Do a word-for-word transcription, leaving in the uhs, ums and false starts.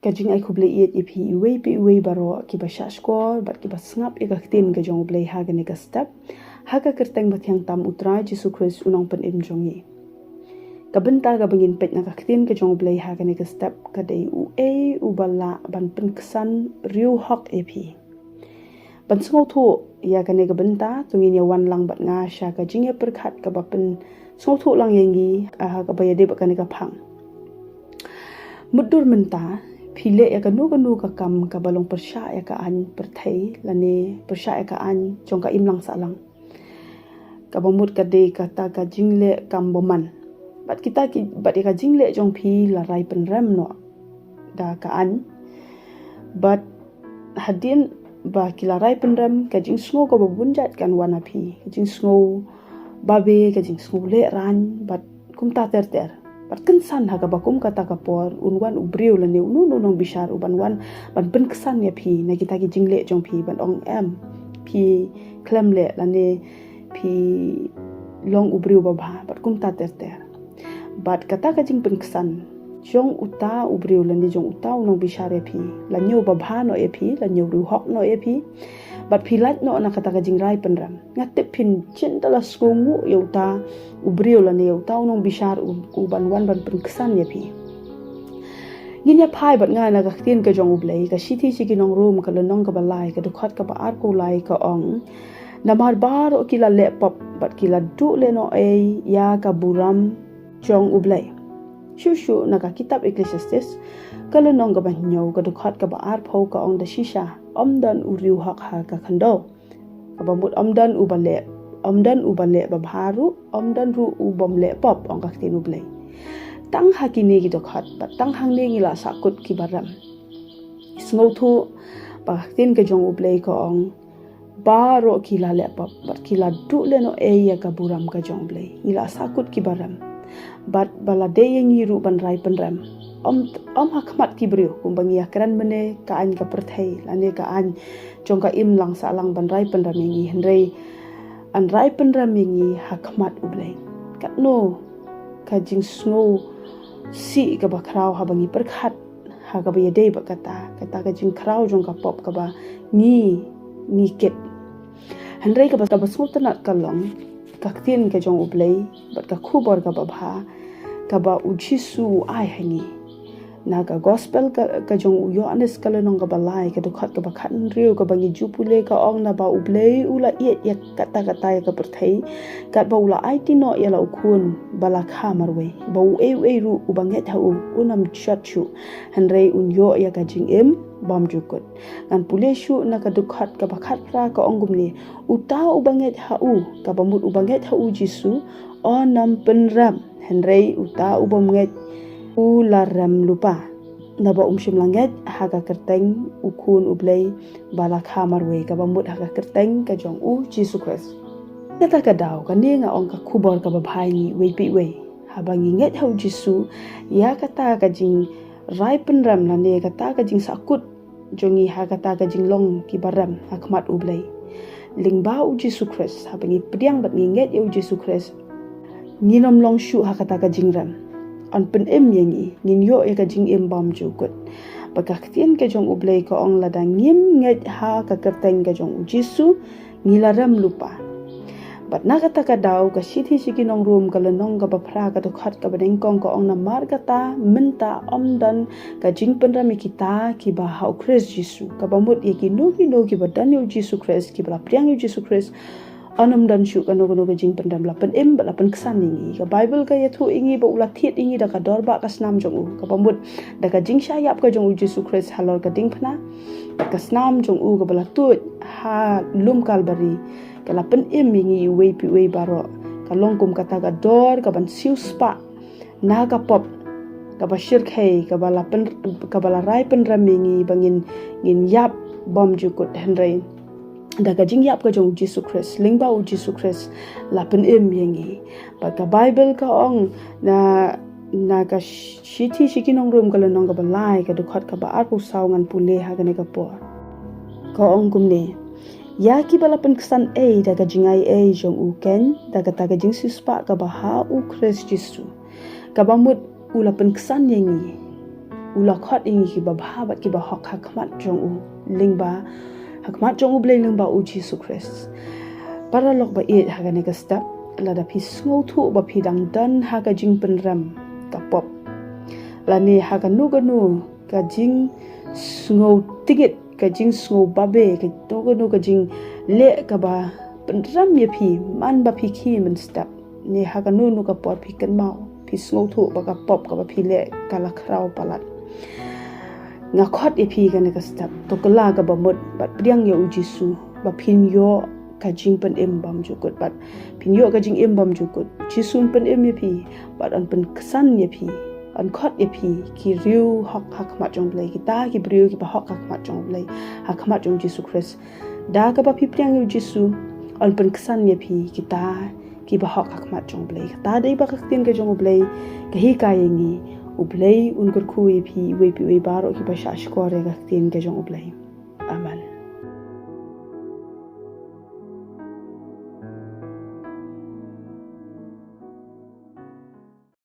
Ka jingai khublei ïeit ïa phi iwei pa iwei baroh kiba shah shkor bad kiba sngap ïa ka ktien ka jong U Blei ha kane ka step, ha ka kyrteng ba thiang tam U Trai Jisu Khrist U Nongpynim jong ngi. Ka bynta kaba ngin peit na ka ktien ka jong U Blei ha kane ka step ka dei: Uei uba lah ban pynksan riew hok ïa phi? Ban sngewthuh ïa kane ka bynta, to ngin ïa wan lang bad nga sha ka jingïapyrkhat kaba pynsngewthuh lang ïa ngi, ah, kaba ïadei bad kane ka phang. Mutdur mynta, phi leh ïa kano kano ka kam kaba long pyrshah ïa ka aiñ pyrthei lane pyrshah ïa ka aiñ jong ka imlang sahlang. Kaba mut ka dei kata ka jingleh kam bymman. Bad kita ki, bad ïa ka jingleh jong phi la rai pynrem noh da ka aiñ. Bad hadien ba ki la rai pynrem, ka jingsngew kaba bun jait kan wan ha phi. Ka jingsngew babe, ka jingsngew lehraiñ, bad kumta ter ter. Bad kynsan ha kaba kum kata ka por un wan u briew lane uno uno u nongbishar uban wan ban pynksan ïa phi na kita ki jingleh jong phi, ban ong em, phi khlem leh lane phi long u briew babha, bad kumta ter ter. Bad kata ka jingpynksan jong uta u briew lane jong uta u nongbishar ïa phi la ñiew babha noh ïa phi, la ñiew riew hok noh ïa phi. Bad phi lait noh na kata ka jingrai pynrem. Nga tip phin shim da la sngewnguh ïa uta u briew lane ïa uta u nongbishar u, uban wan ban pynksan ïa phi. Ngin ïa phai bad nga na ka ktien ka jong U Blei, ka shithi sha ki nong Rom ka lynnong kaba lai, ka dkhot kaba arphew lai, ka ong: Namar baroh ki la leh pop bad ki la duh lehnohei ïa ka burom jong U Blei. Shuh shuh na ka kitab Eklesiastes ka lynnong kaba hynñiew, ka dkhot kaba arphew, ka ong da shisha: Ym don u riew hok ha ka khyndew. Kaba mut ym don uba leh, ym don uba leh babha ruh, ym don ruh u bym leh pop, ong ka ktien U Blei. Tang ha kine ki dkhot bad tang hangne ngi la sahkut kiba rem. Sngewthuh ba ka ktien ka jong U Blei ka ong, baroh ki la leh pop bad ki la duh lehnohei ïa ka burom ka jong U Blei. Ngi la sahkut kiba rem. Bad ba la dei ïa ngi ruh ban rai pynrem, ym, ym ha khmat ki briew kumba ngi ïa kren mynne, ka aiñ ka pyrthei lane ka aiñ jong ka imlang sahlang, ban rai pynrem ïa ngi, hynrei yn rai pynrem ïa ngi ha khmat U Blei. Katno ka jingsngewsih kaba khraw haba ngi pyrkhat ha kaba ïadei bad kata, kata ka jingkhraw jong ka pop kaba ngi, ngi kit. Hynrei kaba, kaba sngewtynnat ka long ka ktien ka jong U Blei bad ka khubor kaba bha kaba U Jisu u ai ha ngi. Na ka gospel ka, ka jong u Ïoannis ka lynnong kaba lai, ka dkhot kaba khathynriew, kaba ngi ju pule, ka ong: Naba U Blei u la ïeit ïa katta katta ïa ka pyrthei, katba u la aiti noh ïa la u Khun ba la kha marwei, ba uei uei ruh uba ngeit ha u un ym jot shuh, hynrei un ïoh ïa ka jingim bymjukut. Ngan pule shuh na ka dkhot kaba khatphra, ka ong kumne: Uta uba ngeit ha u, kaba mut uba ngeit ha U Jisu, un ym pynrem, hynrei uta u bym ngeit u la rem lypa, naba um shym la ngeit ha ka kyrteng U Khun U Blei ba la kha marwei, kaba mut ha ka kyrteng ka jong U Jisu Khrist. Kata ka daw kane nga ong ka khubor kaba bha ïa ngi iwei pa iwei. Haba ngi ngeit ha U Jisu, ïa kata ka jingrai pynrem lane kata ka jingsahkut jong ngi ha kata ka jinglong kiba rem ha khmat U Blei. Lyngba U Jisu Khrist, haba ngi pdiang bad ngi ngeit ïa U Jisu Khrist, ngin ym long shuh ha kata ka jingrem. Yn pynim ïa ngi, ngin ïoh ïa ka jingim bymjukut. Bad ka ktien ka jong U Blei ka ong, lada ngim ngeit ha ka kyrteng ka jong U Jisu, ngi la rem lypa. Bad na kata ka daw, ka shithi sha ki nong Rom ka lynnong kaba phra, ka dkhot kaba nyngkong, ka ong: Namar kata mynta ym don ka jingpynrem ïa kita kiba ha U Khrist Jisu. Kaba mut ïa kino kino kiba don ïa U Jisu Khrist, kiba la pdiang ïa U Jisu Khrist, yn ym don shuh kano kano ka jingpynrem. La pynim bad la pynksan ïa ngi. Ka Baibl ka ïathuh ïa ngi ba u la thied ïa ngi da ka dor ba ka snam jong u, kaba mut da ka jingshah ïap ka jong U Jisu Khrist halor ka diengphna, ka snam jong u kaba la tuid ha lum Kalbari, ka la pynim ïa ngi iwei pa iwei baroh. Ka long kum kata ka dor kaban siewspah na ka pop kaba shyrkhei, kaba la pyn, kaba la rai pynrem ïa ngi ba ngin, ngin ïap bymjukut, hynrei da ka jingïap ka jong U Jisu Khrist, lyngba U Jisu Khrist la pynim ïa ngi. Bad ka Baibl ka ong na, na ka sh-, shithi sha ki nong Rom ka lynnong kaba lai, ka dkhot kaba arphew saw, ngan pule ha kane ka por. Ka ong kumne: Ïa kiba la pynksan ei da ka jingai ei jong u keiñ, da kata ka jingsiewspah kaba ha U Khrist Jisu. Kaba mut u la pynksan ïa ngi u la khot ïa ngi kiba bha bad kiba hok ha khmat jong u lyngba, ha khmat jong U Blei lyngba U Jisu Khrist. Paralok ba ïeit, ha kane ka step, lada phi sngewthuh ba phi dang don ha ka jingpynrem ka pop, lane ha kano kano ka jingsngew tingit, ka jingsngew babe, kano kano ka jingleh kaba pynrem ïa phi man ba phi khie mynstep, ne ha kano kano ka por phi kynmaw, phi sngewthuh ba ka pop kaba phi leh ka la khraw palat. Nga khot ïa phi kane ka step, to kylla kaba mut bad pdiang ïa U Jisu ba phin ïoh ka jingpynim bymjukut, bad phin ïoh ka jingim bymjukut. Jisu un pynim ïa phi bad un pynksan ïa phi, un khot ïa phi ki riew hok ha khmat jong U Blei, kita ki briew kiba hok ha khmat jong U Blei, ha khmat jong Jisu Khrist. Da kaba phi pdiang ïa U Jisu, un pynksan ïa phi kita kiba hok ha khmat jong U Blei. Kata dei ba ka ktien ka jong U Blei ka hikai ïa ngi. U Blei un kyrkhu ïa phi, iwei pa iwei baroh kiba shahshkor ïa ka ktien ka jong U Blei. Amen.